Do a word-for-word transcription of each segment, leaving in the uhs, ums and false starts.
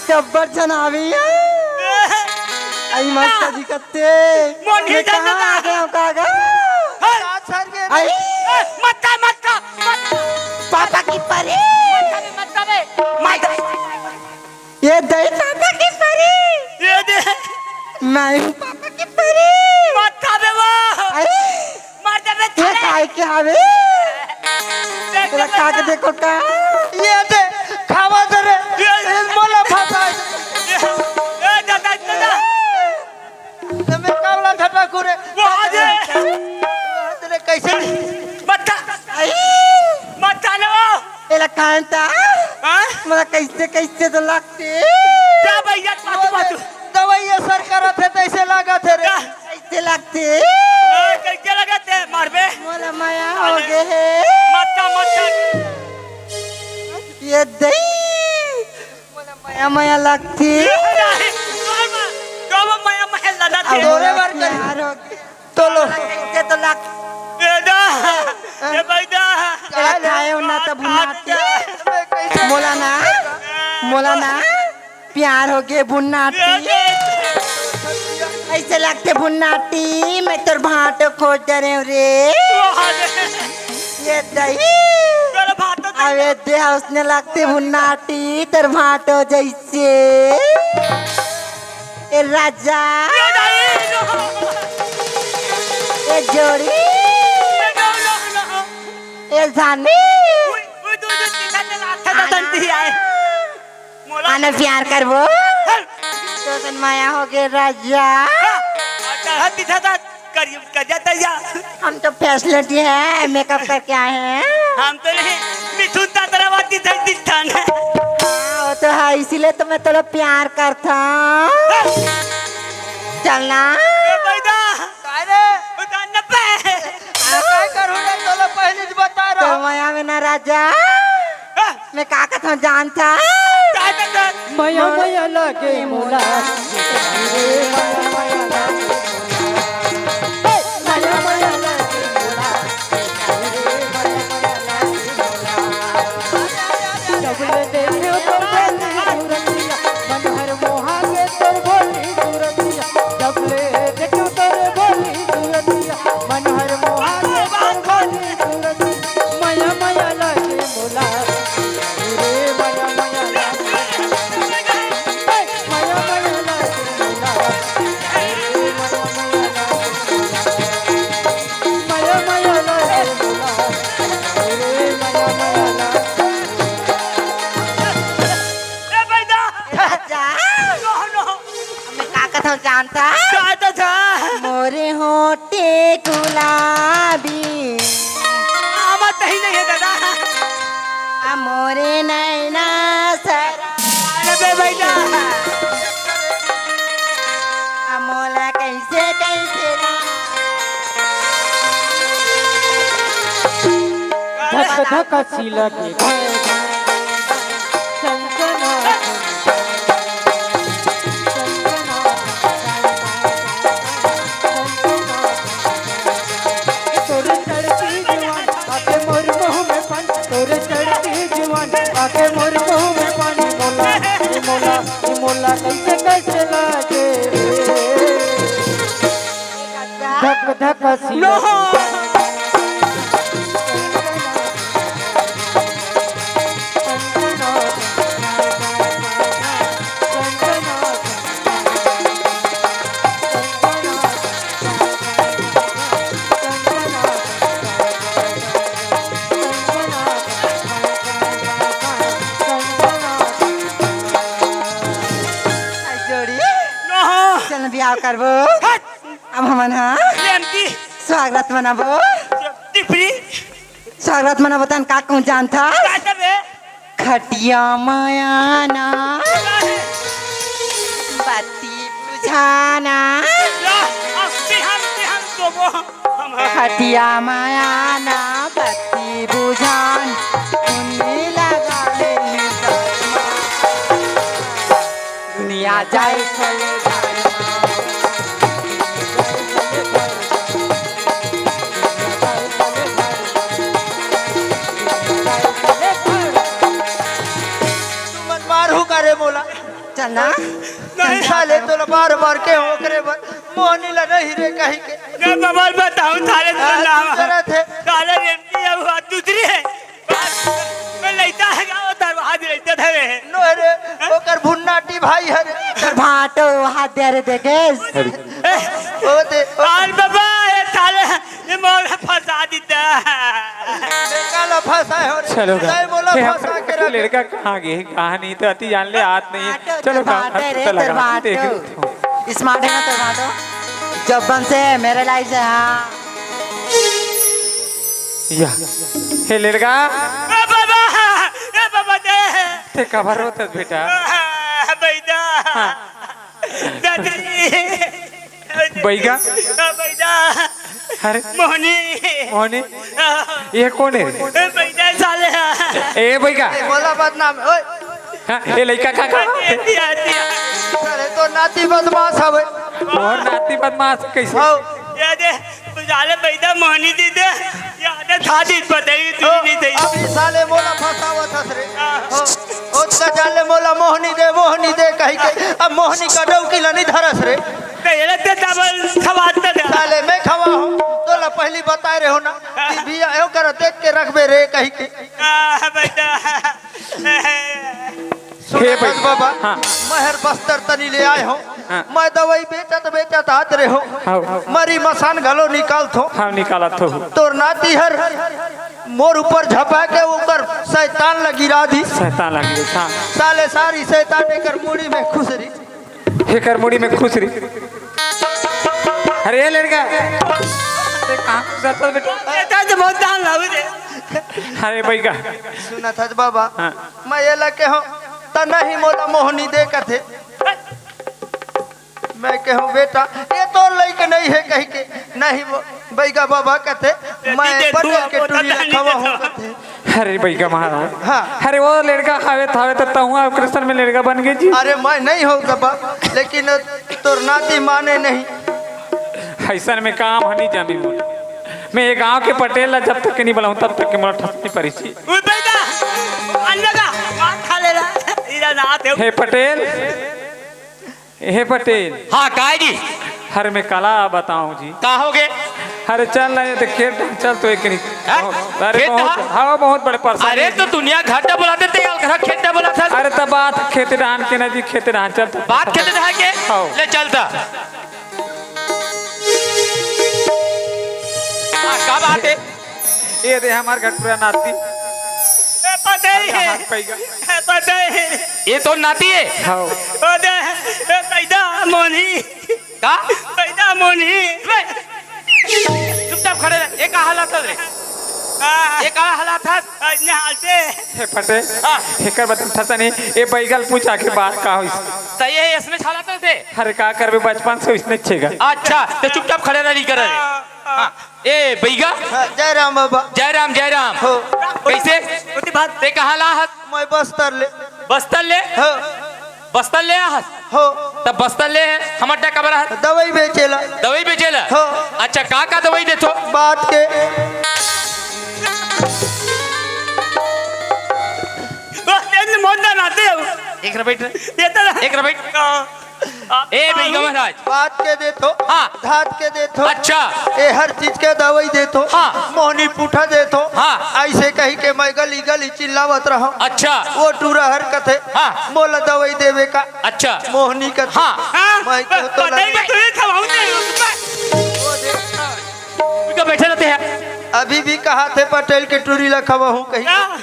जब्बर झन आवे या। आई मस्त दिखते। मोर नहीं मैं कहाँ जानता। आ गया हूँ, कहाँ गया? हट। आई। ए, मत कर, मत कर, मत कर। पापा की परी। मत कर, मत कर। मत कर। ये दही पापा की परी। ये दे। मैं हूँ पापा की परी। मत खाबे वो। अरे। मार देबे ये थारे। काय के हवे? देख तेरा देबे खा के ना। देखो का। ये दे, खावा दे रे। ये ये मोला फंसा। ये, ए, दादा, दादा। ते मैं कावला झटा कुरे। वो आ दे। तेरे कैसे नहीं? मत खा। आई। मत खा लो। एला खान ता। हाँ? मोला कैसे, कैसे तो लगते। जा भैया, पाछू, पाछू। दवाई असर करत हे, तैसे लागत हे रे। जा। कैसे लगते? हाँ, कैसे लगत हे? मारबे। मोला मया हो गे हे। मत खा, मत खा। ये दही। मोला मया, मया लगते। ये नहीं, तोर मा-, तोर मा मया, मया लगा अब थे। मोला तोरे बार कर। प्यार हो गे। तोलो। कैसे तो लग। ए दा, ए भाई दा। तेरा खाए हो ना तो भुन्नाटी। मोला ना, मोला ना, प्यार हो गे भुन्नाटी। ए दा। ऐसे लगते भुन्नाटी, मैं तोर भांटो खोज डरे हूँ रे। वाह रे। ये दही। तोर भांटो अबे देह उसने लगते भुन्नाटी, तोर भांटो जैसे। ए राजा। ए दाई, नो। ए जोड़ी। ए नो, नो, नो। ए जानी। उई, उई, तू जो तीखा तेल आथा का दंती आए। मोला। आने प्यार करबो। हल। तो तन माया हो गे राजा। हाँ। अच्छा, हाँ, तीखा ता करियो, करिया तरिया। हम तो फैसिलिटी है, मेकअप करके आए हैं। हम तो नहीं, मिथुन ता तरह बात की धर दिल थान है। हाँ, वो तो है, इसीलिए तो मैं तोला प्यार करता हूँ। चलना। ए, बैदा। काय रे? उतार न पे। मैं काय करूँ रे, तोला पहले ही बता रहा तो हूँ। माया में ना राजा। हाँ। मैं का कथों जानथा? का कथों? मया मया लागे मोला। मया मया लागे मोला। जब ले देखे तो बोली सूरतिया, मन हर मोहा के तोर बोली सूरतिया। जब ले देखे तोर बोली सूरतिया, मन हर मोहा के तोर बोली सूरतिया। मया मया लागे मोला, रे मया मया लागे, मया मया लागे मोला, रे मया मया लागे, मया मया लागे मोला, रे मया मया लागे। ए बैदा! जा। नो, नो। मैं का कथों जानथा? का कथों? मोरे होठे गुलाबी। आमा तही नहीं है दादा। आ मोरे नैना सर। अरे बे बैदा। आ मोला कैसे, कैसे धक धक सिलके तोर चढ़ती जवान आके मोर मुंह में पानी, तोर चढ़ती जवान आके मोर मुंह में पानी, मोला, ए मोला, ए मोला, कैसे, कैसे लागे रे? धक धक सिलके। जोड़ी। नो। चल, बिहाव करबो। हट। अब हमन हा प्रेम की स्वागत मनाबो। टिपरी। स्वागत मनाबो तन का कहूँ जानथा? का करबे? खटिया माया ना बत्ती बुझाना। ला, अब बिहान, बिहान सोबो हम। खटिया माया ना बत्ती बुझान, उन्नी लगा ले दुनिया जाए चले जाए। तू मन मारहू का रे मोला? चल ना। नहीं। साले तोला बार बार केहेंव ओकरे बर, मोहनी ला नहीं रे कहिके। मैं बबल बताऊं साले तोला। हाँ, नाम तू जरा थे। साले रेमती है, वो दूसरी है। मैं लइता है का, वो तरवार लइता था रे। नो रे, ओकर भुन्नाटी भाई हरे। भाटो हाथ दे रे देखेस। ए, ओ दे, ओ। आल बाबा, ये साले, ये मोला फंसा दीता। बेटा ला फंसाए हो रे। चलो गा। तैं मोला ये फंसा के रख। लड़का कहाँ गे? कहाँ नहीं तो अति जान ले, आत नहीं है। चलो गा, भाटो रे, तो लगा, भाटो। देख। स्मार्ट है ना तो भाटो? जब बन से मेरे लाइफ से, हाँ। या। हे लड़का। ए बाबा, ए बाबा दे। ते काबर रोथस बेटा? आ, बैदा। हाँ। दादी। बैगा? आ, बैदा। अरे। मोहनी। मोहनी? आ। ये कोन हे? ए, बैदा साले। ए, बैगा। ए, मोला बदनाम, ओए। हाँ, ए लइका का, का? दिया, दिया। अरे, तोर नाती बदमाश हवे। तोर नाती बदमाश कइसे? हव। ये दे, तू जाले बैदा मोहनी दे दे। ये आदे था दी, पता ही तू ओ, नहीं दे। अभी साले मोला फंसावत हस रे। हाँ। ओ, ओ, त जाले मोला मोहनी दे, मोहनी दे कहिके। अब मोहनी का डौकी ला नहीं धरस रे। तो ये लगते डबल सवाल तो दे। साले मैं खवाहूँ, तोला पहली बताए रहेंव ना कि भैया, एकर देख के रखबे रे कहिके। आ, बैदा। सुन हे भाई। बाबा, हाँ। मैं हर बस्तर तनी ले आए हंव। हाँ। मैं दवई बेचत बेचत आत रहेंव। हाँ। मरी मसान घलो निकालथों। हाँ, निकालत हो। तोर नाती हर मोर ऊपर झपा के ओकर शैतान ला गिरा दिस। शैतान ला गिरा दिस, हाँ। साले सारी शैतान एकर मुड़ी में खुसरी। एकर मुड़ी में खुसरी। अरे ये लड़का, ते कहाँ खुसरत हस बेटा? बेटा तो बहुत दान लावे रे। अरे बैगा। सुनत हस बाबा, हाँ। मैं ये ला केहेंव, त नहीं मोला मोहनी दे कथे। मैं केहेंव बेटा, ये तोर लइका नहीं हे कहिके, नहीं वो बैगा बाबा कथे, मैं पटेल के टूरी ला खवाहूँ कथे। अरे बैगा महाराज। हाँ। अरे वो लड़का हवे त हवे त तहूँ कृष्ण में लड़का बन गे जी। अरे मैं नहीं हंव बाबा, लेकिन तोर नाती माने नहीं। अइसन में काम ह नहीं जमी मोर। मैं ये गांव के पटेल ला जब तक के नहीं बुलाऊं तब तक के मोला ठस नहीं परिस जी। उई बैदा, अन्ना का, मार खा ले रहा। इरा ना आते हो। हे पटेल, हे पटेल। हाँ, काय जी? अरे मैं कला बताऊं जी। का हो गे? अरे चल ना, ये तो खेत चल तो एक नहीं। हाँ? अरे खेत बहुत, हाँ? हाँ, बहुत बड़े परेशानी अरे है तो जी। दुनिया घाटा बुलाते थे, यार, घर खेत बुलाता था। अरे तब बात खेत धान के ना जी, खेत धान चल तो। बात खेत धान के? हाँ। ले चलता। हाँ, का बात है? ये दे हमार घर पूरा नाती। ए, पता ही है। हाथ पैगा। ए, पता ही है। ये तो नाती है। हाँ। ओ दे, ए, पैदा मोनी। का? पैदा मोनी। बे, चुपचाप खड़े रह। ये का हालात है रे? हाँ। ये का हालात है? आज ने हाल से। हे पटेल, हाँ। एकर बदन फंसा नहीं। ये बैगल पूछ आखिर बात का होइस? तो ये इसने छाला तो थे। अरे का करबे, बचपन से इसने छेगा। अच्छा, तो चुपचाप खड़े रह, नहीं कर रहे। हाँ। हाँ। ए, बैगा। हाँ, जय राम बाबा। जय राम, जय राम। हो। कैसे? ओती बात। ते कहाँ ला हस? मैं बस्तर ले। बस्तर ले? हाँ। बस्तर ले आहस? हो। तब बस्तर ले हे, हमर डा काबर आहस? दवाई बेचेला। दवाई बेचेला? हो। अच्छा, का का दवाई देथो? बात के। बस, एंड मोंदा ना दे। एक रबैट। ये तो एक रबैट। हाँ। ए, बैगा महाराज। बात के देथो। हाँ। धात के देथो। अच्छा। ए हर चीज के दवाई देथो। हाँ। मोहनी पुठा देथो। हाँ। ऐसे कही के मैं गली गली चिल्लावत रहूं। अच्छा। वो टूरा हर कथे। हाँ। मोला दवाई देवे का। अच्छा। मोहनी कथे। हाँ। हाँ। मैं कहूं तो पटेल लगे। के टूरी खवाऊं नहीं। वो देख। उनका बैठे रहते हैं। अभी भी कहा थे पटेल के टूरी ला खवाहूं कही। हाँ।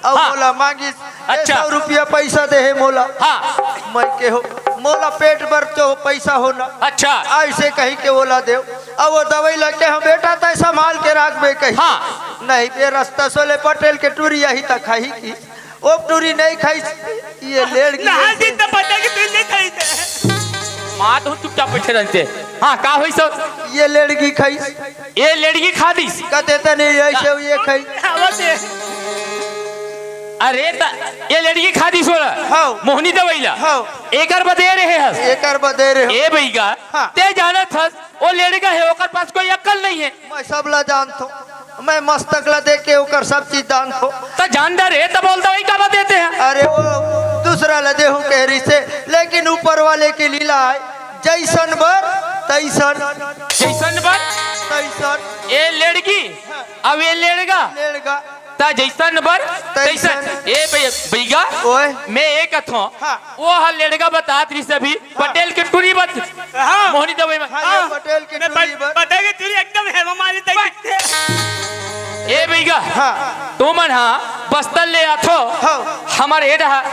अउ हाँ। मोला मांगिस, अच्छा। सौ रुपया पैसा दे हे मोला। हाँ। मैं केहेंव, मोला पेट भर तो पैसा होना। अच्छा। ऐसे कही के ओला देव। अब वो दवाई ला केहेंव, बेटा तैं संभाल के राखबे कही। हाँ। नहीं बे, रस्ता सोले पटेल के टूरी यही तक खाही की। वो टूरी नहीं खाई, ये लेड़ गई ना, ऐसे। जितना पता कि तू नहीं खाई थे। माँ तो चुपचाप बैठे रहते। हाँ, का होई सब? ये लेड़गी खाई। ये लेड़गी खा दीस? कते तने ऐसे ये खाई। आवत है। अरे त ये लेड़गी खा दीस बोला। हाँ। मोहनी दवाई ला। हाँ। एकर बदे रहे हस। एकर बदे रहे। ए बैगा, हाँ। ते जानत हस, वो लेड़गा है, ओकर पास कोई अक्ल नहीं है। मैं सब ला जानत हूँ। मैं मस्तक ला देख के ओकर सब चीज जानत हूँ। त जानदार है, त बोल दवाई का बदे देते हैं। अरे वो तू दूसरा ला देहूं कहे रिहिसे, लेकिन ऊपर वाले के लीला आय, जइसन बर तइसन। जइसन बर तइसन। ए लेड़गी, अब ए लेड़गा। लेड़गा। त जइसन बर तइसन। तइसन। ए बइ-, बइगा, ओए। मैं ए कथों, हाँ। ओ ह लेड़गा बतात रिहिस अभी, हाँ। पटेल के टूरी बत-, हाँ। मोहनी दवई में। हाँ, ये हाँ। पटेल के मैं टूरी बत-, बत-, पटेल के टूरी एकदम हेमा मालिनी तक ए बइगा, हाँ। तुमन हा बस्तर ले आथो, हाँ। हमर ए डहा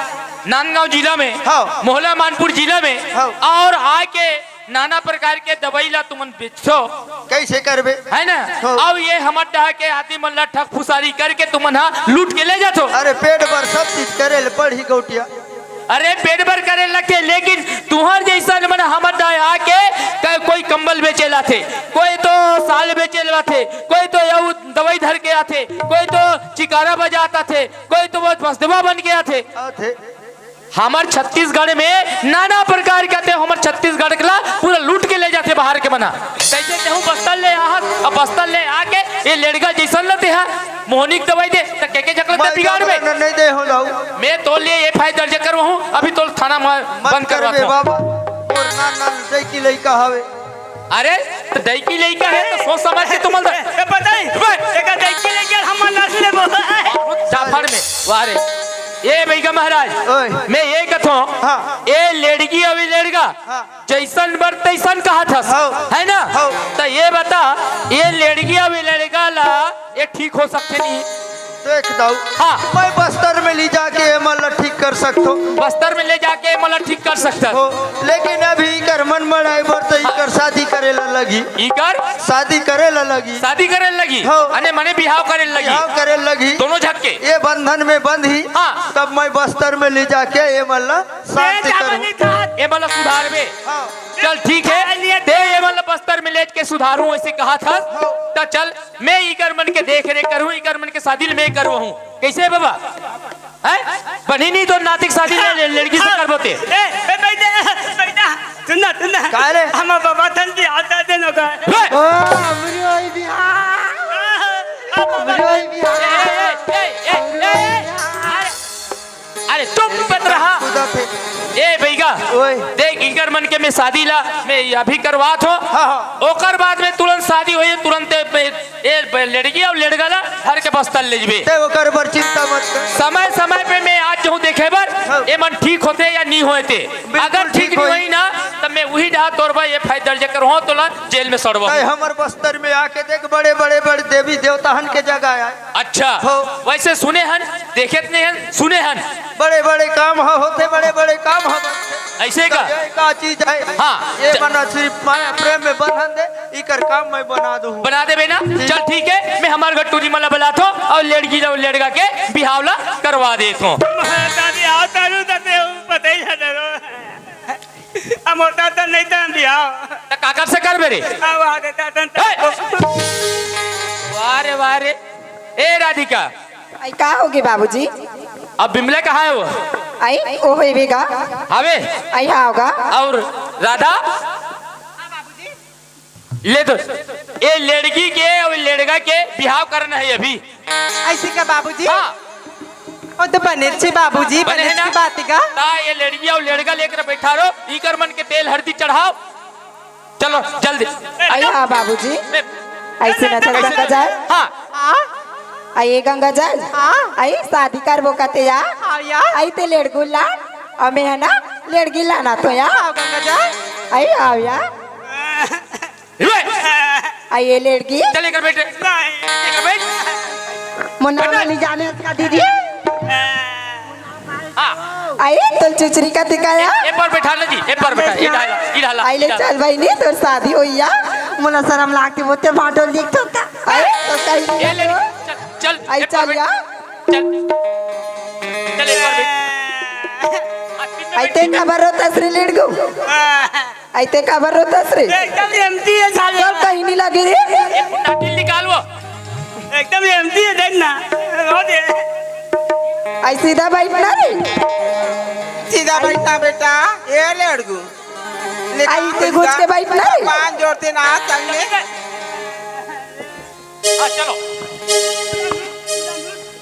नांदगांव जिला में, हाँ। मोहला मानपुर जिला में, हाँ। अउ आके नाना प्रकार के दवई ला तुमन बेचथो। कइसे करबे? है ना? हाँ। अउ ये हमर डहा के आदमी मन ला ठग फुसारी करके तुमन हा लूट के ले जाथो। अरे पेट बर सब चीज करे ले पड़ही गौटिया। अरे पेट बर करे लगथे, लेकिन तुंहर जइसन मन हमर डहा आके क-, कोई कंबल बेचे ल आथे, कोई तो साल बेचे ल आथे, कोई तो यहू दवई धर के आथे, कोई तो चिकारा बजात आथे, कोई तो वो बसदेवा बन के आथे। आथे। हमर छत्तीसगढ़ में नाना प्रकार के आथे, हमर छत्तीसगढ़ के ला पूरा लूट के ले जाथे बाहर के मन हा। कइसे तेहू बस्तर ले आहस, अब बस्तर ले आके ये लेड़गा जइसन ला तेहा मोहनी के दवई दे, त के के जकलत मैं बिगाड़ में। नहीं दे हो लाऊ। मैं तोर लिए एफ आई आर दर्ज करवाहूं, अभी तोर थाना में मत बंद करबे करवाथों। बाबा, मोर नान नान लइकी लइका हवे। अरे, त दइकी लइका हे, त सोच समझ के तुमन ए, ए, बताई। बे। एका दइकी लइका हमर नस ले बोल। जाफर में, वाह रे। ए बइगा महाराज, ओए। मैं ए कथों, हाँ। ए लेड़गी अउ ए लेड़गा, हाँ। जइसन बर तइसन कहत हस, हाँ। है ना? हाँ। त ए बता, ए लेड़गी अउ ए लेड़गा ला ए ठीक हो सकथे नहीं? देख दाऊ, हाँ। मैं बस्तर में ले जाके एमन ला ठीक कर सकथों। बस्तर में ले जाके एमन ला ठीक कर सकथस। हो, लेकिन अभी इकर मन मड़ाए बर त इकर शादी करे ला लगही। इकर? शादी करे ला लगही। शादी करे ला लगही? हो। अने मने बिहाव करे ला लगही? बिहाव करे ला लगही। दोनों झक के? ये बंधन में बंधही, हाँ। तब मैं बस्तर में ले जाके एमन ला शांति करहूं। एमन ला सुधारबे? हाँ। चल ठीक हे, ते एमन ला बस्तर में ले के सुधारहूं, अइसे कहत हस। हाँ। त चल, मैं इकर मन के देख रेख करहूं, इकर मन के शादी ल मैं करवाहूं। कइसे बाबा? हैं? बनही नहीं तो नाती के शादी ले, ले, लेड़गी से करबो ते। ए, ए, बइठा, बइठा। सुन ना, सुन ना। का रे? हमर बाबा धन जी आता दे न का। रे! ओ, हमरो आई बिहाव। आ, आ, बाबा। हमरो आई बिहाव। ए, ए, ए, ए, ए, ए, अरे, अरे, चुप मत रहा। कूदा थे। ए, बइगा, ओए। देख, इकर मन के मैं शादी ला, मैं अभी करवात हों। हाँ, हाँ। ओकर बाद में तुरंत शादी होही, तुरंत ए, ए, लेड़गी अउ लेड़गा ला धर के बस्तर ले जबे। ते ओकर बर चिंता मत कर। समय, समय पे मैं आ जाहूं देखे बर, हाँ। एमन ठीक होथे या नी होय ते। बिल्कुल अगर ठीक ठीक नहीं होही। होही ना, त मैं उही डहा तोर बर एफ आई आर दर्ज करवाहूं, तोला जेल में सड़वाहूं। ते हमर बस्तर में आके देख, बड़े, बड़े, बड़े देवी देवता हन के जगह आय। अच्छा, हो। वइसे सुने हन, देखे त नहीं हन, सुने हन। बड़े-बड़े काम ह होथे, बड़े-बड़े काम ह बनथे। अइसे का? त ये का चीज हे? हाँ। ये च- मन सिर्फ माया प्रेम में बंधन दे, इकर काम मैं बना दूं। बना देबे ना? जी। चल ठीक हे, मैं हमर घर टूरी मन ला बलाथों अउ लेड़गी अउ लेड़गा के बिहाव ला करवा देथों। मैं शादी आओ तारू त ते पता ही है डरो। अब मोर दादा नहीं था बिहाव। त काकर से करबे रे? अब आ देता तन ए! वाह रे, वाह रे। ए राधिका, आई का होगे बाबूजी? अब बिमला कहाँ हे वो? आई ओ होइबे गा। हवे? आई हाँ होगा। अउ राधा? ले तो, ए लेड़गी के अउ लेड़गा के बिहाव करना हे अभी। अइसे का बाबूजी? हाँ। ओ तो बने अच्छे बाबूजी, बने बने है ना? अच्छी बात हे गा। ता ए लेड़गी अउ लेड़गा लेकर बइठा रहो, इकर मन के तेल हरदी चढ़ाव। चलो, जल्दी। आई हाँ बाबूजी। ए, अइसे ना चल अइसे गंगा तो जल। हाँ। हाँ। आई गंगा जल। हाँ। आई शादी करबो कथे या। हाँ या। आई ते लेड़गू ला। अउ मैं हे ना लेड़गी लाना तो या। हाँ, गंगा जल। आई आओ या। ए, आई ये लेड़गी। चल, एकर बैठ। नहीं। एकर बैठ। मोर नाम नहीं जाने इसका दीदी। हाँ। आई तो चुचरी का दिखाया। ए पर बैठा ना जी, ए पर बैठा, ए डाला, ए डाला, आई ले ए डाला। चल बहिनी, तोर शादी होइया। मोला शरम लागथे, मोते भाटो लिख तो का। आई तो कहीं ए ले, चल, चल, आई ए पर चल बैठ। या। चल। चल, ए पर बैठ। आई ते काबर रोथस रे लेड़गू? आई ते काबर रोथस रे? एकदम एमती है साले। चल कहीं नहीं लगे रे। ए फुटाटिल निकाल वो। एकदम एमती है, देख ना। रो दे। आई सीधा बैठ ना रे। सीधा बैठना बेटा, ए लेड़गू। आई ते घुच के बैठ ना रे। पान जोड़ते ना संग में। हाँ, चलो।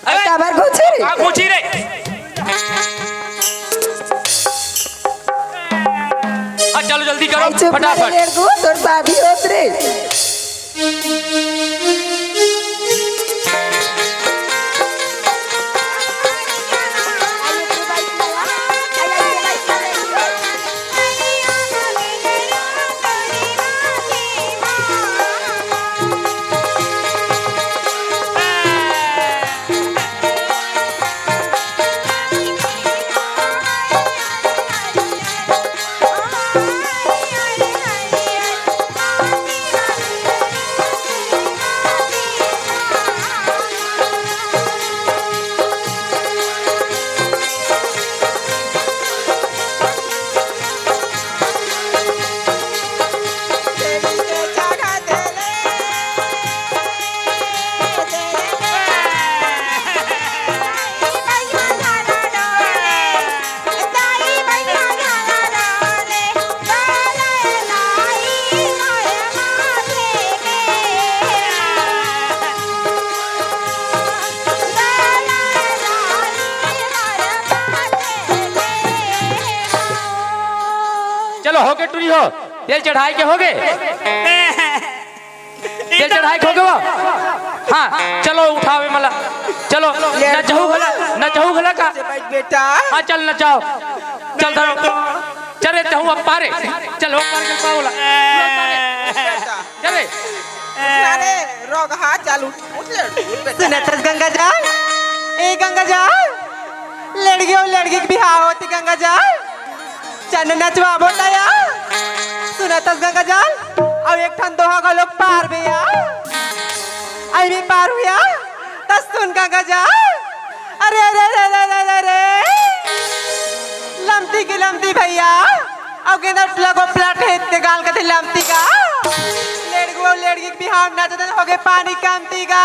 आई अरे, काबर घुचे रे? कहाँ घुची रे? चलो जल्दी करो, आई चुप ना रे फटाफट। लेड़गू, तोर शादी होत रे। चलो, होगे टुरी हो, तेल चढ़ाए के होगे। तेल चढ़ाए के होगे वो। हाँ, चलो उठाओ ये मला। चलो, नचहू घला, नचहू घला का। बैठ बेटा। हाँ, चल नचाओ। चल धरो। चल रे, तहूँ अब पारे। चल, हो पारे, चल पाओ ला। बेटा। चल रे। अरे, रोगहा, चल उठ, उठ ले, उठ बेटा। सुनत हस गंगा जल? ए गंगा जल, लेड़गी अउ लेड़गी के बिहाव होत हे गंगा जल। चल नचवाबो त या। सुनत हस गंगा जल? अउ एक ठन दोहा घलोक पारबे या। अइ भी पारहूँ या। त सुन गंगा जल। अरे, अरे, अरे, अरे, अरे, अरे। लमती के लमती भइया। अउ गेंदा लगो प्लाट हे, ते गाल कथे लमती गा। लेड़गू अउ लेड़गी के बिहाव नचदन होगे पानी कमती गा।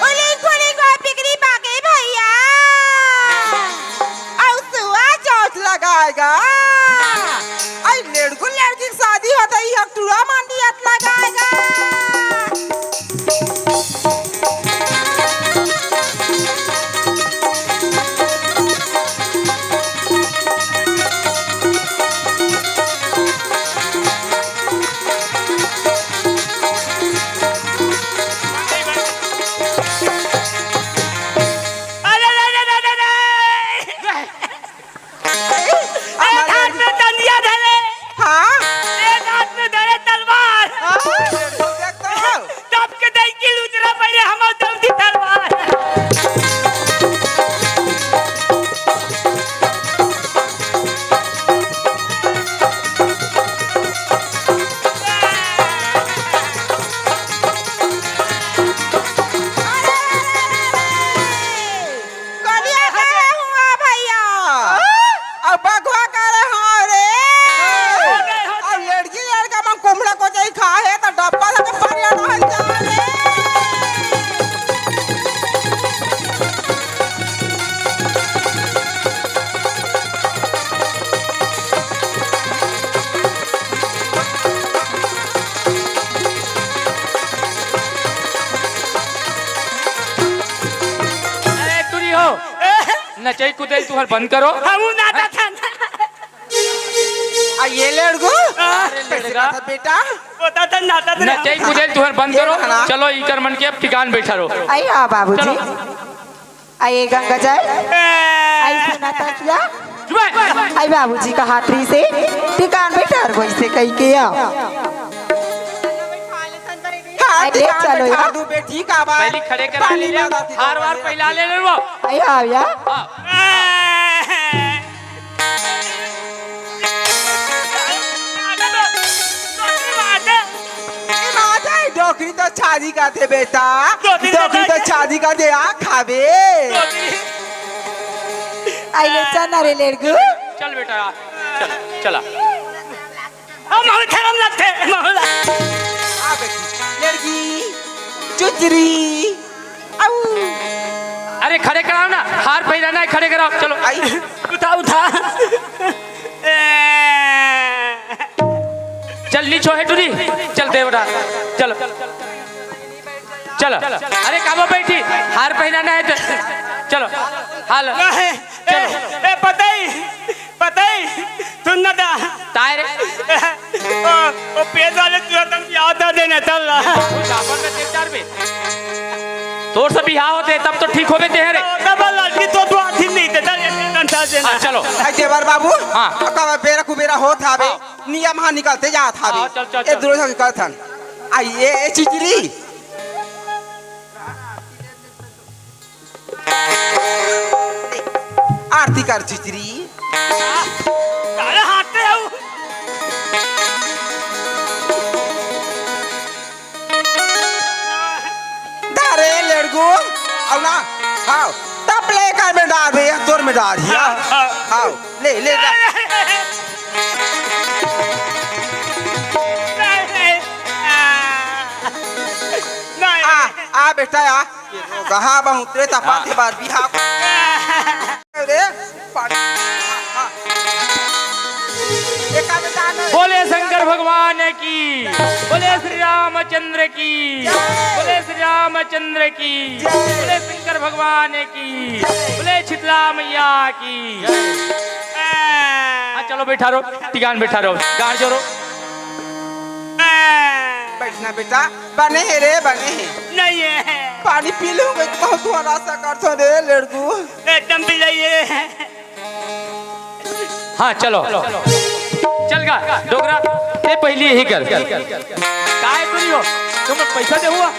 उलिंग फुलिंग ओ पिकरी पाके भइया। अउ सुआ चोट लगाएगा। अइ लेड़गू लेड़गी के शादी होत हे, इहाँ टूरा मांडी अत लगाएगा। अरे, अरे, अरे, अरे, अरे! एक हाथ में डंडिया धरे, हाँ? एक हाथ में धरे तलवार। हाँ? देख तो। तब के दई की लुचरा पहले हम दौड़ी तलवार। कलिया करे हुआ भइया। अउ बघवा करे हुआ रे। अउ लड़की लड़का मन कुम्हड़ा कोचई खाए हे त डब्बा लगे परिया रहल जा रे। अरे टुरी हो, नचई कुदई तुहर बंद करो। हमू नाचत हन। आ ये लेड़गू? अरे लेड़गा। बेटा। होता था नाचत ना। नचई कुदई तुहर बंद करो। चलो इकर मन के अब ठिकान बैठा रहो। आई हाँ बाबूजी। चलो। आई गंगा जल। आई सुना तसिया। चुप। आई बाबूजी का हाथरी से ठिकान बैठा रहो इसे कही के आ। हाँ, अरे, ठिकान चलो बैठा यार। दू बेटी का बात। पहली खड़े करा ले, हार वार पहला ले ले वो। आई आओ यार। हाँ। ए, माता, ए, डोकरी तो छादी का थे बेटा। डोकरी तो छादी का थे, आ खाबे। आई ले चल ना रे लेड़गू। चल बेटा, चल, चला। अब माहौल खराब लगते, माहौल। आ बेटी, लड़की, चुचरी। खड़े कराओ ना, हार पहिराना है, खड़े कराओ, चलो। आई। उठा, उठा। चल, नीचो है टुरी, चल देवरा, चलो, चलो। अरे काबो बैठी, हार पहिराना है तो चलो, हाल। नहीं, चलो। ए, ए, पतई, पतई, सुन ना दा। ताय रे। ओ, ओ पेज वाले तुरंत हम याद आ देने, चल ना। तू जापर में तीन चार भी। तोर से बिहाव होते, तब तो ठीक होबे ते रे। ओ, तब लड़की तो तू आठी नहीं देता, ये टेंशन था देना। हाँ, चलो। आई देवर बाबू। हाँ। अब का बेरा कुबेरा होत हावे। हाँ। नियम हाँ निकलते जात हावे। हाँ, चल, चल, ए चल। दूर से निकलथन। आई ए, ए चिचरी। आरती कर चिचरी। काला हाथे हऊ। धारे लेड़गू, अउ ना, हाव, तब ले कर में डार बे, तोर में डार, हाव, हाँ, हाँ। हाव, ले, ले, जा। नहीं, नहीं। आ, नहीं। आ, आ बेटा, आ। कहाँ बहुत रे, तपा हाँ। के बार बिहाव। रे, पानी। हाँ, हाँ। एका बेटा न। बोले शंकर भगवान की, बोले श्री रामचंद्र की, जय। बोले श्री रामचंद्र की, जय। बोले शंकर भगवान की, जय। बोले शीतला मैया की। जय। हाँ, चलो बैठा रहो, टिकान बैठा रहो, गाड़ जोड़ो। बैठना बेटा, बने हे रे, बने हे। नहीं है। पानी पी लूंगा, बहुत थोड़ा सा कर थो रे लड़कू। एकदम पी जाइए। हाँ, चलो। चल गा, डोकरा, ते पहली यही कर। काय करी हो? तुम पैसा दे हुआ?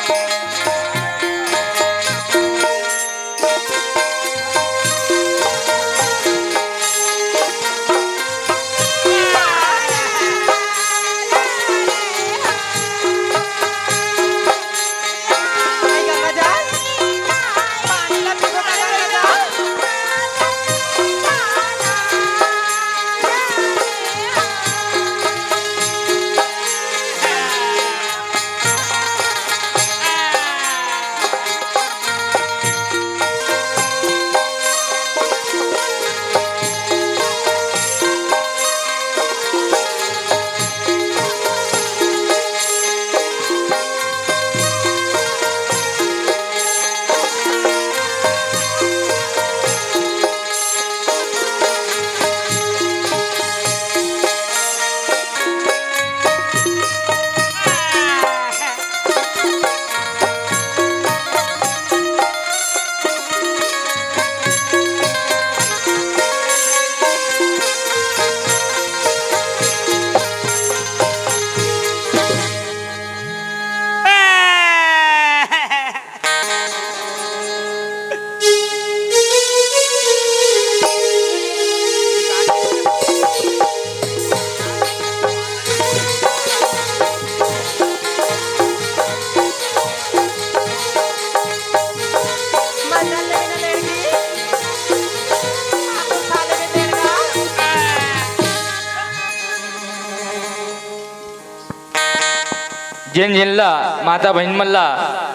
जेन जेन ला माता बहिन मन ला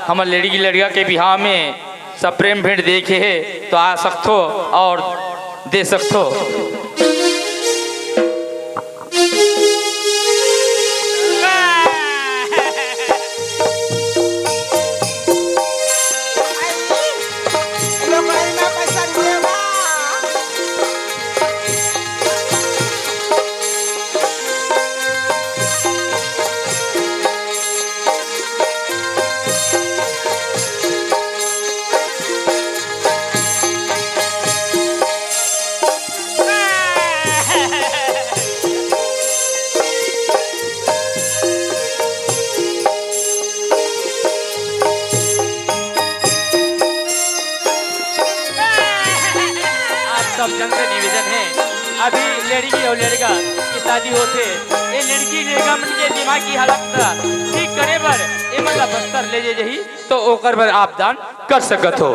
हमर लेड़ी के लड़का के बिहाव में सप्रेम भेंट देखे हे तो आ सकथो और दे सकथो। आप सब जन से निवेदन हे, अभी लड़की और लड़का की शादी होथे, ये लड़की लड़का मन के दिमाग की हालत ला ठीक करे बर एमन ला बस्तर ले जे जही, तो ओकर बर आप दान कर सकत हो।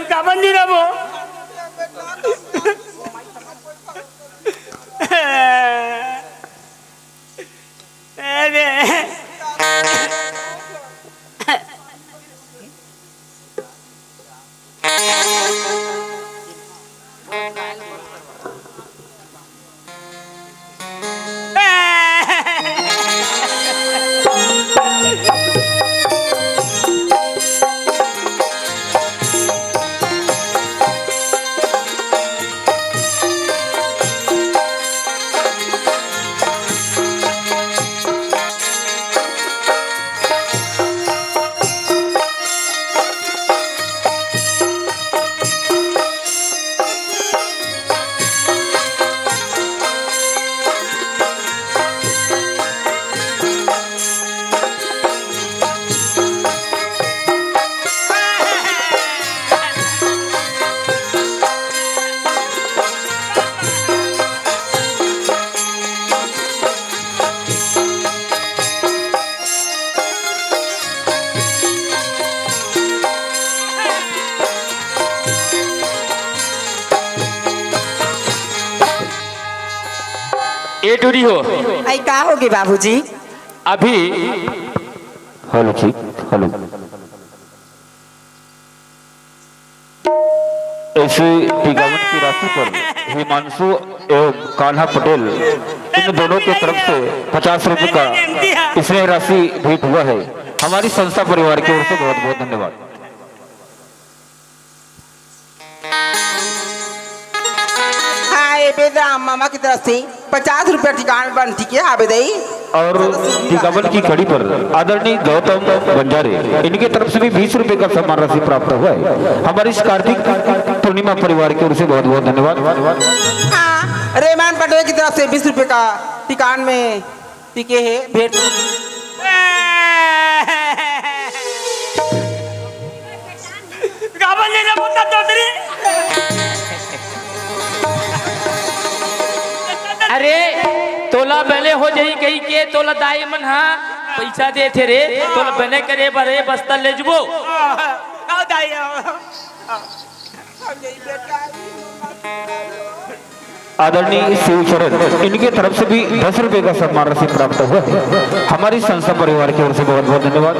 काबर नी रबो? अरे। ए टूरी हो। आई का होगे बाबूजी? अभी हेलो जी, हेलो। ऐसे टिकावन की राशि पर हिमांशु एवं कान्हा पटेल, इन दोनों के तरफ से पचास रुपए का स्नेह राशि भेंट हुआ है। हमारी संस्था परिवार की ओर से बहुत बहुत धन्यवाद। हाँ, ए बेदराम मामा की तरफ से पचास रुपया टिकावन बन चुके हैं, हाँ बेदई। और टिकावन की कड़ी पर आदरणीय गौतम बंजारे, इनके तरफ से भी बीस रुपए का सम्मान राशि प्राप्त हुआ है। हमारी इस कार्तिक पूर्णिमा परिवार की ओर से बहुत बहुत धन्यवाद। हाँ, रेमान पटेल की तरफ से बीस रुपए का टिकावन में टिके है भेंट। गावन ले जा बोलता चौधरी। अरे, तोला बने हो जाही कही के तोला दाई मन हा पैसा देथे रे, तोला बने करे बर रे बस्ता ले जबो। आओ दाई, आओ। आदरणीय शिव शरण, इनके तरफ से भी दस रुपए का सम्मान राशि प्राप्त हुआ है। हमारी संस्था परिवार की ओर से बहुत बहुत धन्यवाद।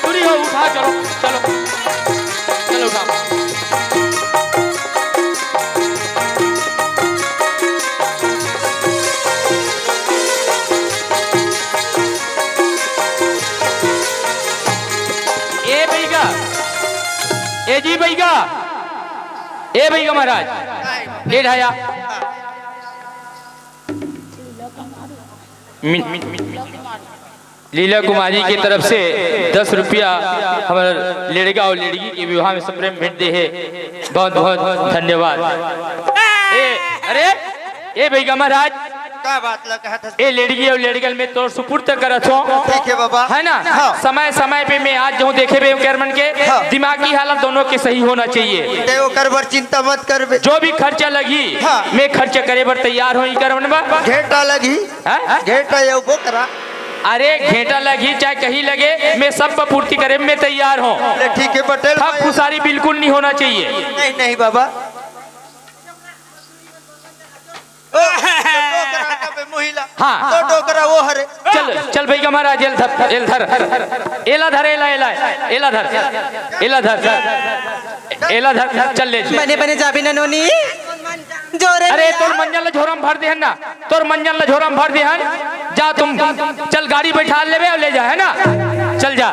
दूरी हो, उठा, चलो, चलो, चलो, उठा। ए भैया, ए जी भैया, ए भैया महाराज, ए ढाया। मि-, मि-, लीला कुमारी की तरफ से दस रुपया हमारे लेड़गा और लेड़गी के विवाह में संप्रेम भेंट दे है। बहुत बहुत धन्यवाद। ए, अरे, ए भैया महाराज, का बात ला कहत हस? ए लेड़गी और लेड़गन में तोर सुपुर्द करत हो। ठीक है बाबा। है ना? हाँ। समय समय पे मैं आज जो देखे बे कर मन के हाँ। दिमागी हालत दोनों के सही होना चाहिए। ते ओकर बर चिंता मत करबे। जो भी खर्चा लगी, हाँ। मैं खर्चा करे बर तैयार हूँ, ई कर मन बा। घेटा लगी। हैं? घेटा ये बोकरा। अरे घेटा लगी चाहे कहीं लगे, मैं सब पर पूर्ति करे में तैयार हूँ। ले ठीक है पटेल हाँ, भाई। खुशारी बिल्कुल नहीं होना चाहिए। नहीं, नहीं बाबा। ओ, डोकरा का बे मोहिला। हाँ। तो डोकरा वो हरे। चल, चल भैया महाराज, एल धर, एल धर। एला धर, एला, एला, एला धर। एला धर। एला धर, चल ले। बने, बने जाबे ना नोनी। जोरे अरे, में तोर मंजन ला झोरा में भर दे हन ना। तोर मंजन ला झोरा में भर दे हन। जा तुम, चल गाड़ी बैठा लेबे और ले जा, है ना? चल जा।